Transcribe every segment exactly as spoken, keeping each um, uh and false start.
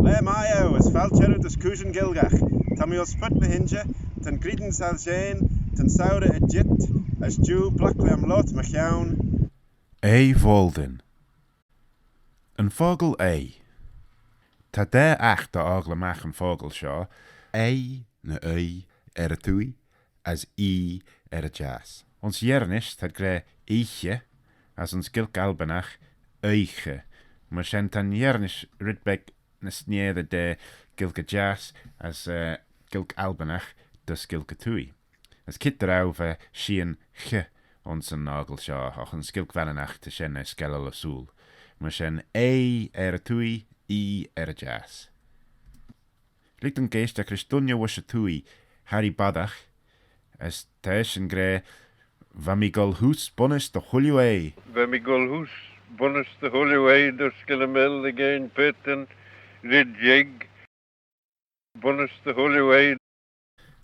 Laa mie eu, as failt erriu dys Cooishyn Gaelgagh. Ta mee ayns Purt ny h-Inshey, ta'n ghrian soilshean, ta'n sourey er jeet, as jiu black lhiam loayrt mychione. Ei Vaulden. Yn fockle ei. Ta daa aght dy 'ockley magh yn fockle shoh, ei ny oie er y twoaie, as ee er y jiass. Ayns Yernish t'ad gra eeaghey, as ayns Gaelg Albinagh oiaghey. Myr shen ta'n Yernish red beg ny sniessey da Gaelg y Jiass as, eh, Gaelg Albinagh dys Gaelg y Twoaie. As keayrt dy row va sheean ch ayns yn 'ockle shoh, agh yn Skeelg Vanninagh ta shen er skellal ersooyl. Myr shen ei er y twoaie, ee er y jiass. Lhig dooin geaishtagh rish dooinney voish y twoaie, Harry Boddock, as ta eshyn gra, "Va mee goll heose bunnys dy chooilley oaie." Va mee goll heose bunnys dy chooilley oaie, dys Gilliamell, again, Purton, red jeig, bunnys dy chooilley oaie.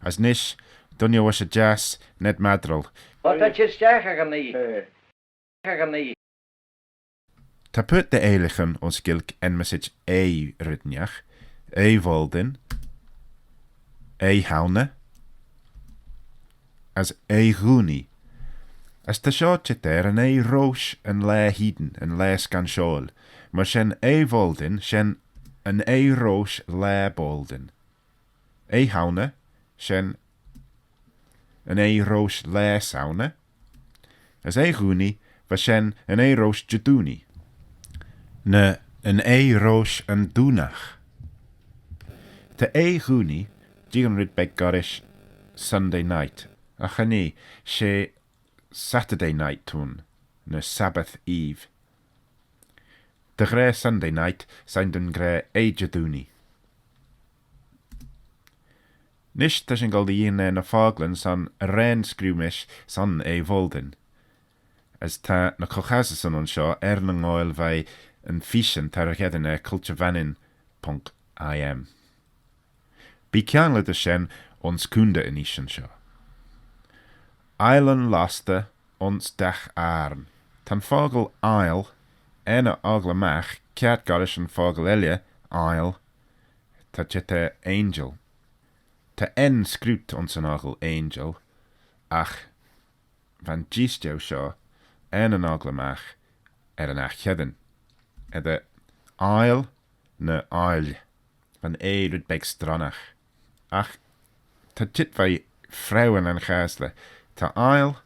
As nish, dooinney voish y jiass, Ned Maddrell. What did you say, Agony? Eh. Agony. Ta paart dy eallaghyn ayns Gaelg enmyssit ei red ennagh, ei Vaulden, ei Houney, as ei Ghooney. As ta shoh çheet er yn ei roish yn laa hene, yn laa scanshoil. Myr shen ei Vaulden, shen yn ei roish laa Baulden. Ei Houney, shen yn ei roish laa Souney. As ei Ghooney, va shen yn ei roish Jedoonee. Ny yn ei roish yn Doonagh. Ta ei Ghooney, jeeaghyn red beg gollrish Sunday night, agh cha nee, she Saturday night t'ayn, ny Sabbath Eve. Dy ghra Sunday night, shegin dooin gra ei Jedoonee. Nish ta shin goll dy yeeaghyn er ny focklyn son raad screeu mish son ei Vaulden. As ta ny co-chassaghyn ayns shoh er ny ghoaill veih yn feeshan ta ry-gheddyn er culture vannin ponc I M. Bee kianglit da shen ayns coontey yn eean shoh. Aile yn lostey ayns dagh ayrn. Ta'n fockle aile, er ny 'ockley magh, kiart gollrish yn fockle elley, aile, ta çheet er angel. Ta N screeut ayns yn fockle angel, agh va'n jees jeu shoh, er nyn 'ockley magh, er yn aght cheddin. Eddyr aile ny aile. Va'n A red beg stronnagh. Agh ta çheet veih freaunyn anchasley. Ta aile,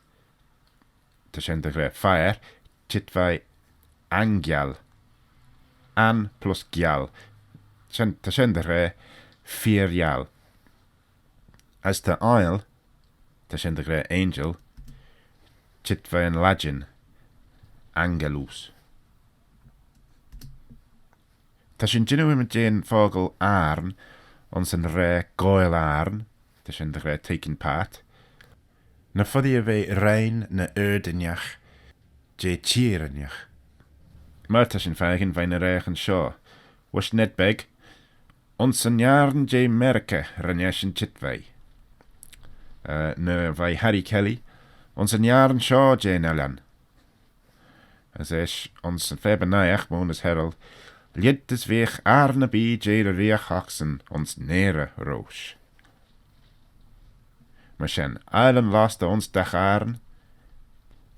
ta shen dy ghra fire, çheet veih angial. An plus gial. Shen, ta shen dy ghra feer-ghial. As ta aile, ta shen dy ghra angel, çheet veih yn Laidin angelus. Ta shin jannoo ymmyd jeh'n fockle ayrn ayns yn raa goaill ayrn, ta shen dy ghra taken part. Ny foddee eh ve rheynn ny ard ennagh jeh çheer ennagh. Myr ta shin fakin veih ny raaghyn shoh. Voish Ned Begg, ayns yn ayrn jeh America ren eshyn çheet veih. Eh, ny veih Harry Kelly, ayns yn ayrn shoh jeh'n ellan. As eisht ayns yn Phobble Naight, Moon as Herald, lheid as veagh ayrn erbee jeh reeriaght ocsyn ayns nearey roish. Myr shen, aile yn lostey ayns dagh ayrn,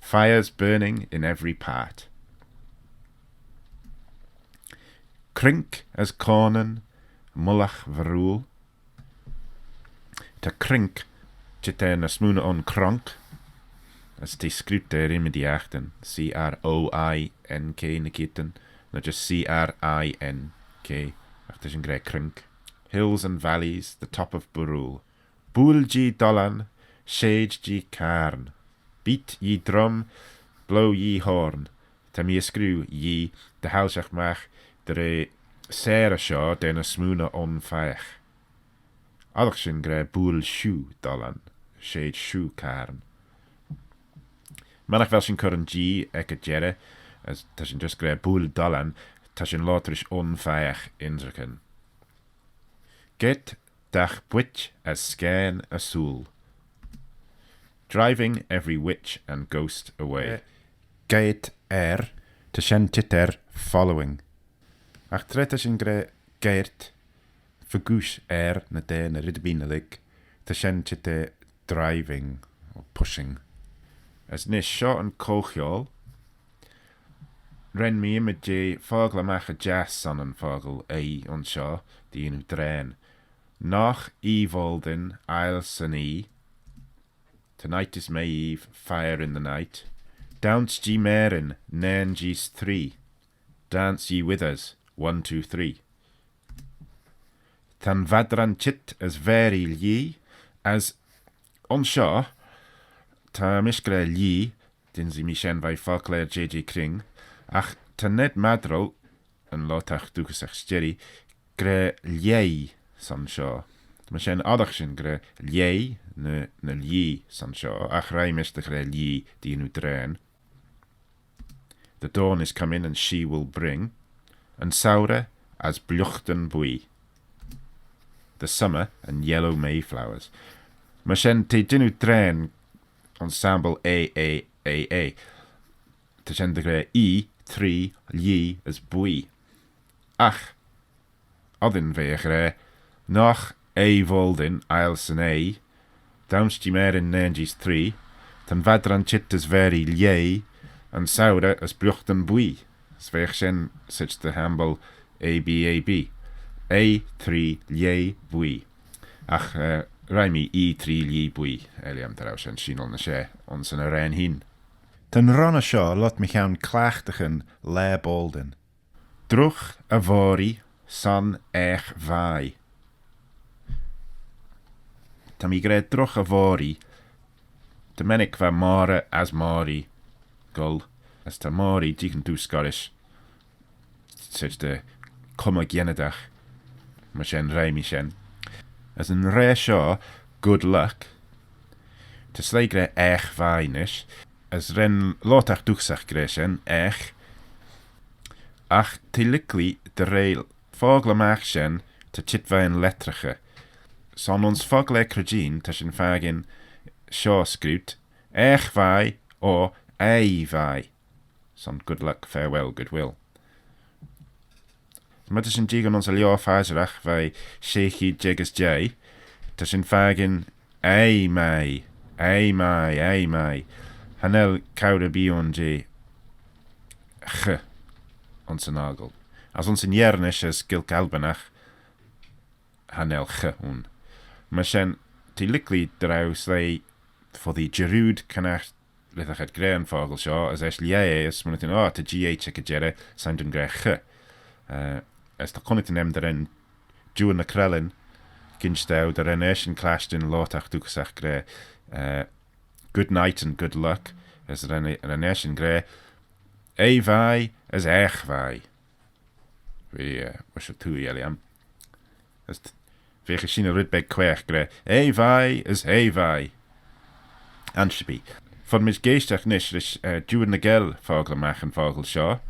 fires burning in every part. Crink as cornyn, mullagh varrool. Ta crink, çheet er ny smooney un cronk, as t'eh screeut er ymmodee aghtyn, C R O I N K ny keayrtyn, ny just C R I N K, agh ta shin gra crink. Hills and valleys, the top of barrool. Buill jee dollan, sheed jee cayrn. Beat ye drum, blow ye horn. Ta mee er screeu "ye" dy hoilshaghey magh dy re sarey shoh da ny smooney un faight. Oddagh shin gra "buill shiu dollan, sheed shiu cayrn." Mannagh vel shin cur yn "jee" ec y jerrey, as ta shin just gra "buill dollan", ta shin loayrt rish un faight ynrican. Geiyrt dagh bwait as scaaney ersooyl. Driving every witch and ghost away. Eh, geiyrt er, ta shen çheet er following. Agh tra ta shin gra skeiyrt, fegooish er ny da ny red erbee ny lurg, ta shen çheet er driving or pushing. As nish shoh yn co-chiaull. Ren mee ymmyd jeh fockley magh y jiass son yn fockle oie ayns shoh dy yannoo drane. Nogh oie voaldyn aile 'syn oie. Tonight is my eve, fire in the night. Daanse jee marin, nane jees tree. Dance ye with us, one, two, three. Ta'n vadran çheet as varie lhee, as ayns shoh, ta mish gra lhee, dynsee mee shen veih fockleyr J J Kring, agh ta Ned Maddrell, yn loayrtagh dooghyssagh s'jerree, gra lheih son shoh. Myr shen oddagh shin gra lheih ny, ny lhee son shoh, agh roie mish dy ghra lhee dy yannoo drane. The dawn is coming and she will bring. Yn sourey as bliughtyn bwee. The summer and yellow mayflowers. Myr shen t'eh jannoo drane ensemble A A A A. Ta shen dy ghra oie, tree, lhee as bwee. Agh, oddin v'eh dy ghra, nogh oie voaldyn aile 'syn oie, daanse jee marin, nane jees tree, ta'n vadran çheet as varie lhee, yn sourey as bliughtyn bwee. As veagh shen sorçh dy hamble A B A B. Oie, tree, lhee, bwee. Agh, eh, roie mee oie, tree, lhee, bwee, er-lhiam dy row shen sheeanal ny share ayns yn arrane hene. Ta'n ronney shoh loayrt mychione cliaghtaghyn laa boaldyn. Drogh y Vaaree son aagh vie. Ta mee gra drogh y Vaaree. Dy mennick va moghrey as moghrey goll, as ta moghrey jeeaghyn doo scorrish, sorçh dy cummey gennadagh, myr shen roie mee shen. As yn raa shoh, good luck, ta sleih gra aagh vie nish, as ren loayrtagh dooghyssagh gra shen, aagh, agh t'eh licklee dy re fockley magh shen ta çheet veih'n lettraghey. Son ayns fockleyr Cregeen ta shin fakin shoh scruit, aagh vie or aih vie. Son good luck, farewell, goodwill. As my ta shin jeeaghyn ayns y Lioar Phasheriaght veih shey cheead jeig as jeih, ta shin fakin aih mie, aih mie, aih mie. Cha nel cowd erbee ayn jeh ch ayns yn aggle. As ayns yn Yernish as Gaelg Albinagh, cha nel ch ayn. Myr shen, t'eh licklee dy row sleih foddee jarrood cre'n aght lhisagh ad gra yn fockle shoh, as eisht lhie eh, as smooinaghtyn, oh, ta G H ec y jerrey, shegin dooin gra ch. Eh, as ta cunnightyn aym dy ren Juan y Crellin ginsh daue, dy ren eshyn clashtyn loayrtagh dooghyssagh gra, eh, good night and good luck, as ren, ren eshyn gra aih vie as aagh vie. V'eh, eh, mysh y twoaie, er-lhiam. As t-, veagh eh sheeanal red beg quaagh gra aih vie as aih vie. Ansherbee. Fodmayd geaishtagh nish rish, eh, Juan y Geill fockley magh yn fockle shoh.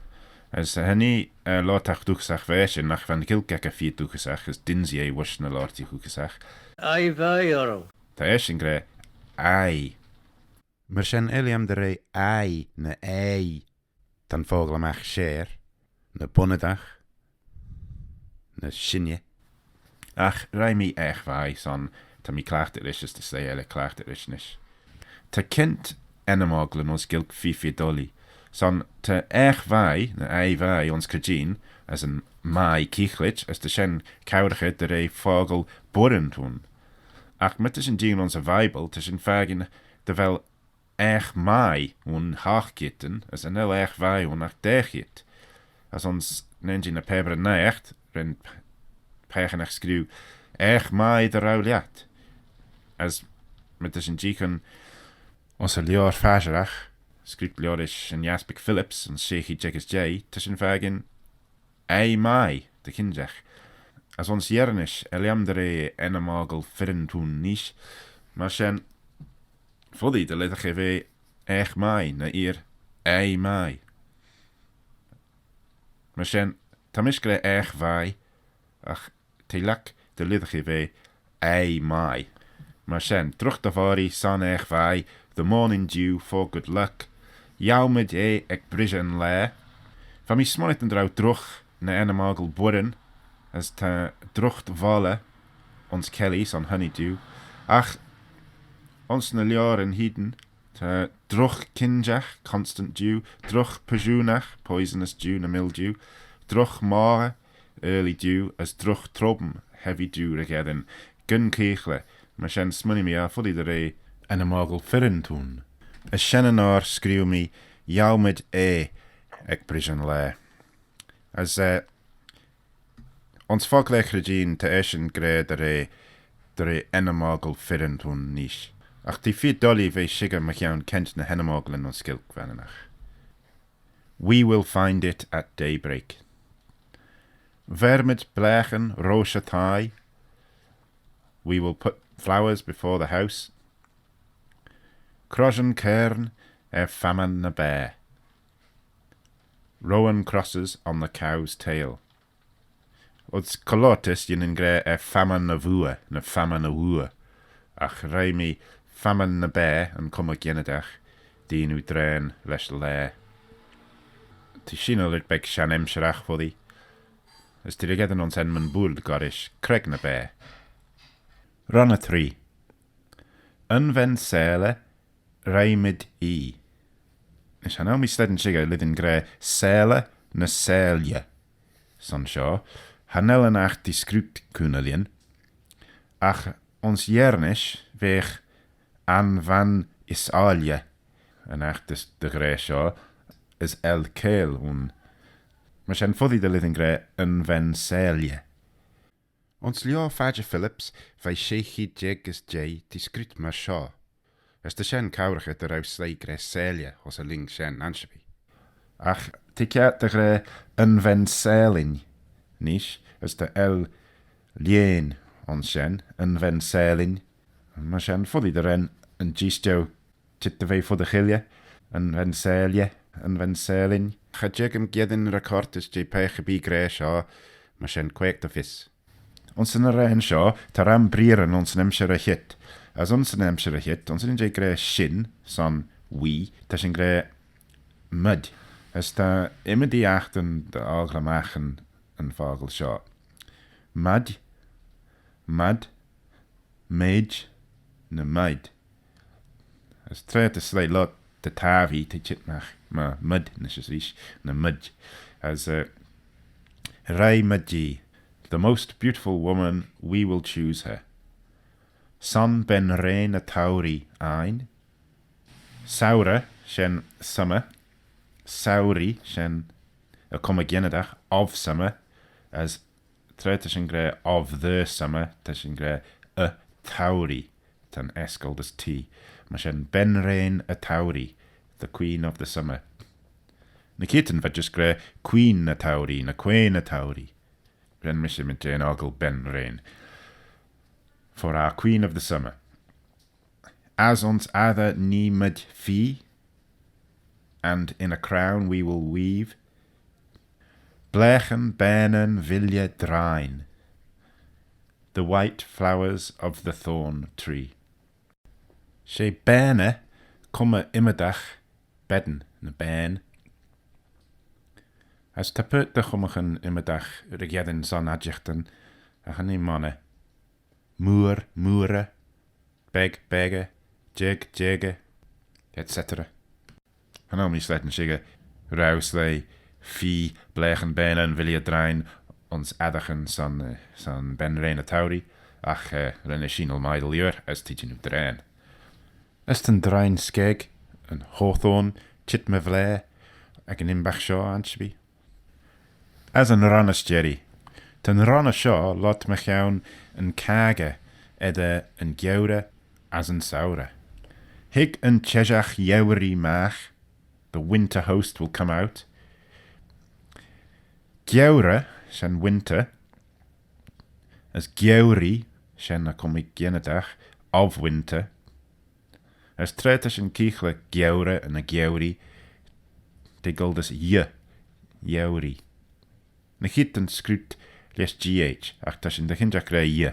As, eh, cha nee, eh, loayrtagh dooghyssagh v'eshyn, nagh va'n Ghaelg echey feer dooghyssagh, as dynsee eh voish ny loayrtee hooghyssagh. Aih vie orroo. Ta eshyn gra aih. Myr shen er-lhiam dy re aih ny aih. Ta'n fockley magh share, ny bunnydagh, ny shinney. Agh roie mee aagh vie son ta mee cliaghtit rish as ta sleih elley cliaghtit rish nish. Ta kent ennym-ockleyn ayns Gaelg feer feer doillee. Son ta aagh vie, ny aih vie ayns Cregeen, as yn mie keeaghlit, as ta shen cowraghey dy re fockle boiryn ayn. Agh my ta shin jeeaghyn ayns y Vible, ta shin fakin dy vel aagh mie ayn hoght keayrtyn, as cha nel aagh vie ayn agh daa cheayrt. As ayns nane jeh ny pabyryn naight, ren p-, peiagh ennagh screeu, aagh mie dy row lhiat. As my ta shin jeeaghyn ayns y Lioar Phasheriaght, scruit liorish yn Aspic Phillips, ayns shey cheead jeig as jeih, ta shin fakin aih mie, dy kinjagh. As ayns Yernish, er-lhiam dy re ennym-ockle fyrryn ayn neesht, myr shen, foddee dy lhisagh eh ve aagh mie, ny eer aih mie. Myr shen, ta mish gra aagh vie, agh t'eh lhiat dy lhisagh eh ve aih mie. Myr shen, drogh y Vaaree son aagh vie, the morning dew for good luck. Yiow mayd eh ec brishey yn laa. Va mee smooinaghtyn dy row drogh ny ennym-ockle boiryn as ta drogh volley ayns kellee son honey diu, agh ayns ny lioaryn hene ta drogh kinjagh constant diu, drogh pishoonagh poisonous diu ny mildiu, drogh moghey early diu, as drogh trome heavy diu ry-gheddyn, gyn keeaghley. Myr shen smooinee mee eh foddee dy re ennym-ockle firrin t'ayn. As shen-y-noa screeu mee yiow mayd eh ec brishey yn laa. As eh, ayns fockleyr Chredjeen ta eshyn gra dy re, dy re ennym-ockle firrin t'ayn neesht. Agh t'eh feer doillee ve shickyr mychione kent ny h-ennym-ocklyn ayns Gaelg Vanninagh. We will find it at daybreak. Ver mayd blaaghyn rosh y thie. We will put flowers before the house. Croshyn cairn er famman ny baa. Rowan crosses on the cow's tail. Ayns collotyss yinnin gra er famman y vooar, ny famman y vooar. Agh roie mee famman ny baa yn cummey gynadagh, dooin oo drane lesh laa. T'eh sheeanal red beg shenn-emshiragh foddee, as t'eh ry-gheddyn ayns enmyn buill goll rish, Creag ny Baa. Ronney tree. Yn ven seihll roie mayd ee. Nish cha nel mee slane shickyr lhieyn gra seihll ny seill. Son shoh, cha nel yn aght descript cooney lhieyn, agh ayns Yernish veagh "Yn ven seihll" yn aght dy, dy ghra shoh, as "el cael" ayn. Myr shen foddee dy lhieyn gra yn ven seill. Ayns lioar Phadjer Phillips veih shey cheead jeig as jeih descript myr shoh. As ta shen cowraghey dy row sleih gra seill ayns y lhing shen ansherbee. Agh t'eh kiart dy ghra yn ven seihll neesht, as ta "el" lheh ayns shen, yn ven seihll. Myr shen foddee dy ren yn jees jeu çheet dy ve fud y cheilley, yn ven seill, yn ven seihll. Cha jeigym geddyn recortys jeh peiagh erbee gra shoh, myr shen quaagh dy fys. Ayns yn arrane shoh, ta ram breearyn ayns yn emshir y cheayrt, as ayns yn emshir y cheayrt, ayns yn jeh gra "shin" son "we", ta shin gra "mayd", as ta ymmodee aghtyn dy 'ockley magh yn, yn fockle shoh. Mayd, mad, mayd, ny mayd. As tra ta sleih loayrt dy tappee, t'eh çheet magh myr "mayd" nish as reesht, ny mayd. As, eh, roie mayd ee, "The most beautiful woman, we will choose her." Son ben-rein y touree ain. Sourey, shen summer. Souree, shen y cummey gynadagh, of summer, as tra ta shin gra "of the summer", ta shin gra "y touree", ta'n S goll dys T. Myr shen ben-rein y touree, the queen of the summer. Ny keayrtyn v'ad just gra "queen y touree", ny "quean y touree". Ren mish ymmyd jeh'n 'ockley ben-rein. For our queen of the summer. As ayns assey nee mayd feer, and in a crown we will weave. Blaaghyn baaney veilley drain, the white flowers of the thorn tree. She baaney cummey ymmydagh ben, ny bane. As ta paart dy chummaghyn ymmydagh ry-gheddyn son adjectyn, agh cha nee monney. Mooar, mooarey, beg, beggey, jeig, jeigey, et cetera. Cha nel mee slane shickyr row sleih feer blaaghyn baaney veilley drain ayns assaghyn son, eh, son ben-rein y touree, agh, eh, ren eh sheeanal mie dy liooar as t'eh jannoo drane. As ta'n drine skeg, yn hawthorn, çheet my vlaare, ec yn imbagh shoh ansherbee. As yn ronney s'jerree. Ta'n ronney shoh loayrt mychione yn caggey eddyr yn geurey as yn sourey. Hig yn çheshaght gheuree magh, the winter host will come out. Geurey, shen winter, as geuree, shen y cummee gynadagh, of winter. As tra ta shin keeaghley geurey ny geuree, t'eh goll dys y, gheuree. Ny keayrtyn screeut lesh G H, agh ta shin dy kinjagh gra y.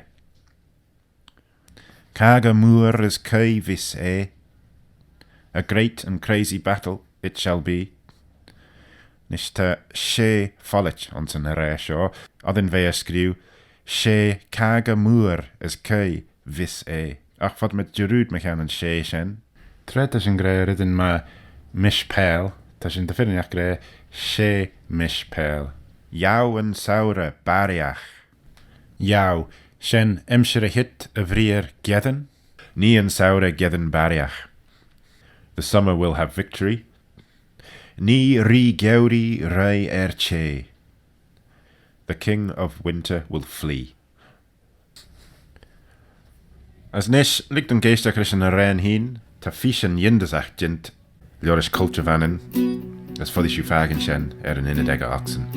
Caggey mooar as coie vees eh. A great and crazy battle it shall be. Nish ta shey follit ayns yn hraa shoh, oddin v'eh er screeu, "Shey caggey mooar as caie vees eh." Agh vod mayd jarrood mychione yn shey shen. Tra ta shin gra reddyn myr "mish Payle", ta shin dy firrinagh gra "shey mish Payle." Yiow yn sourey barriaght. Yiow, shen emshir y heet y vreear geddyn. Nee yn sourey geddyn barriaght. The summer will have victory. Nee ree geuree reih er çhea. The king of winter will flee. As nish, lhig dooin geaishtagh rish yn arrane hene, ta feeshan yindyssagh jeant liorish culture Vannin, as foddee shiu fakin shen er yn ynnyd echey ocsyn.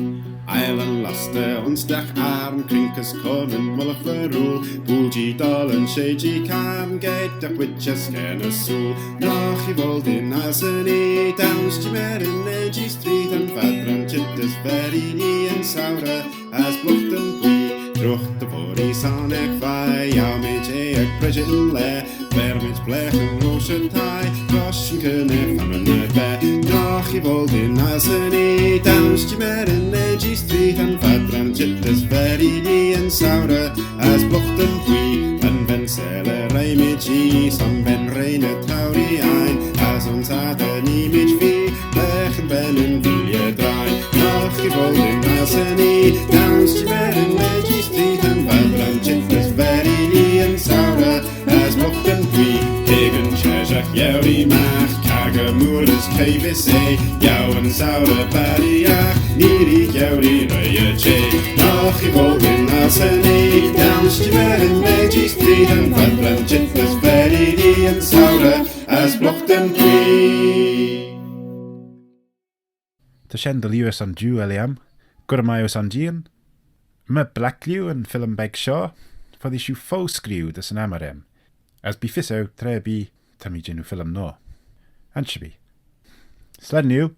Aile yn lostey, unstagh, ayrn, cruink as coan, yn mullagh va rooyl, bwoaie dolley, shey-jee, carn, geaitagh, witch as ken as sooyl. Nagh ee voaldyn adsyn ee, dowse-jee, marran, er-jee, street, yn vadran çheet as verree. Nee yn sourey as blught yn bwee, truagh dy voghrey, son ec vie, yiow mayd eh ec brishey yn laa, ver mayd blaaghyn roish y thie, gosh yn keayney, famman y baa. Nagh ee voaldyn adsyn ee, dowse-jee, marran, er-jee, street, yn vadran çheet as verree. Nee yn sourey as blught yn bwee, yn ven seihll reih mayd ee, son ven reih ny touree ain, as ayns ad nee mayd feer, blaaghyn ben yn veeilley draih. Nagh ee voaldyn adsyn ee, dowse-jee, marran, er-jee, street, yn vadran çheet as verree. Nee yn sourey as blught yn bwee, heigyn çheshaght, geuree magh, caggey mooar as caie vees eh, yiow yn sourey barriaght, nee ree geuree reih er çhea. Nagh ee voaldyn adsyn ee, dowse-jee, marran, er-jee, street, yn vadran çheet as verree. Nee yn sourey as blught yn bwee. Ta shen dy liooar son jiu, er lhiam. Gura mie eu son jeeaghyn. My black liu yn film beg shoh, foddee shiu fo-screeu dys yn ammyr aym, as bee fys eu tra erbee ta mee jannoo film noa. Ansherbee. Slane niu,